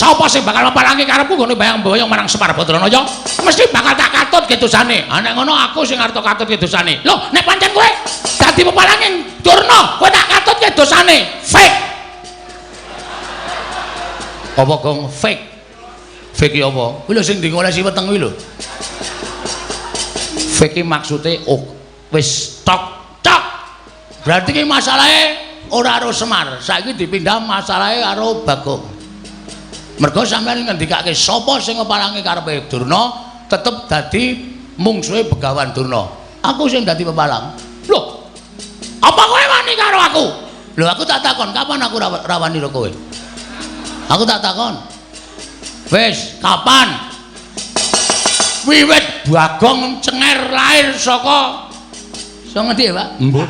Sapa sing bakal mepalangi karepku nggone bayang-bayang marang Semar Badranaya? Mesti bakal tak katut dosane. Ha nek ngono aku sing arep katut dosane. Lho, nek pancen kowe dadi pepalange Durna, kowe tak katut dosane. Fake. Apa gong fake? Fake ki apa? Kuwi lho sing dingolesi weteng kuwi lho. Fake ki maksude oh wis tok tok. Berarti ki masalahe ora karo Semar, saiki dipindah masalahe karo Bagong. Mergo sampeyan ngendikake sapa sing ngepalangi karepe Durna tetep dadi mungsuhe Begawan Durna. Aku sing dadi pepalang. Lho, apa kowe wani karo aku? Lho aku tak takon, kapan aku rawani karo kowe? Aku tak takon. Wis, kapan? Wiwit Bagong cenger lahir saka saka ngendi ya, Pak? Mbuh.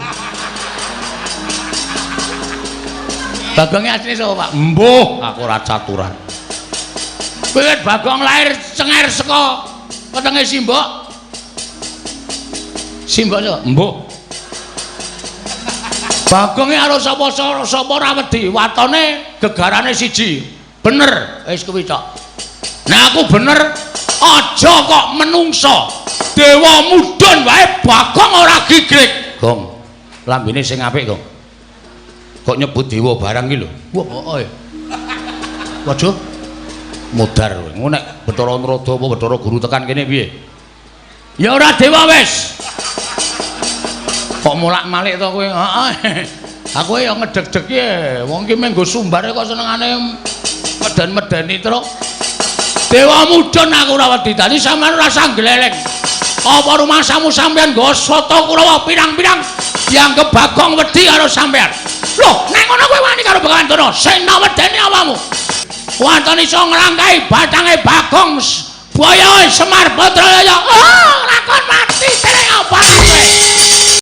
Bagonge asline sapa, Pak? Mbuh, aku ora caturan. Wiwit Bagong lahir cenger saka wetenge Simbok. Simbok sapa? Mbuh. Bagonge karo sapa sapa ora wedi, watone gegarane siji. Bener, wis kuwi tok. Nek aku bener, aja kok menungsa. Dewa mudhun wae Bagong ora gigrik. Gong, lambene sing apik, Gong. Kok nyebut dewa barang iki lho. Wah, heeh. Waduh. Modar kowe. Ngono nek Bathara Narada apa Bathara Guru tekan kene piye? Ya ora dewa wis. Kok molak-malik to kowe? Heeh. Aku ya ngedeg-deg ki. Wong ki mung nggo sumbare kok senengane meden-medeni truk. Dewa mudhun aku ora wedi. Dadi sampeyan ora usah gleleng. Apa rumasamu sampeyan nggo sata Kurawa pirang-pirang dianggep Bagong wedi karo sampeyan? Loh, nek ngono kowe wani karo Begawan Durna, sing tak wedeni awakmu. Wonten iso nglangkahi bathange Bagong boyoe Semar Badraya. Oh, lakon mati.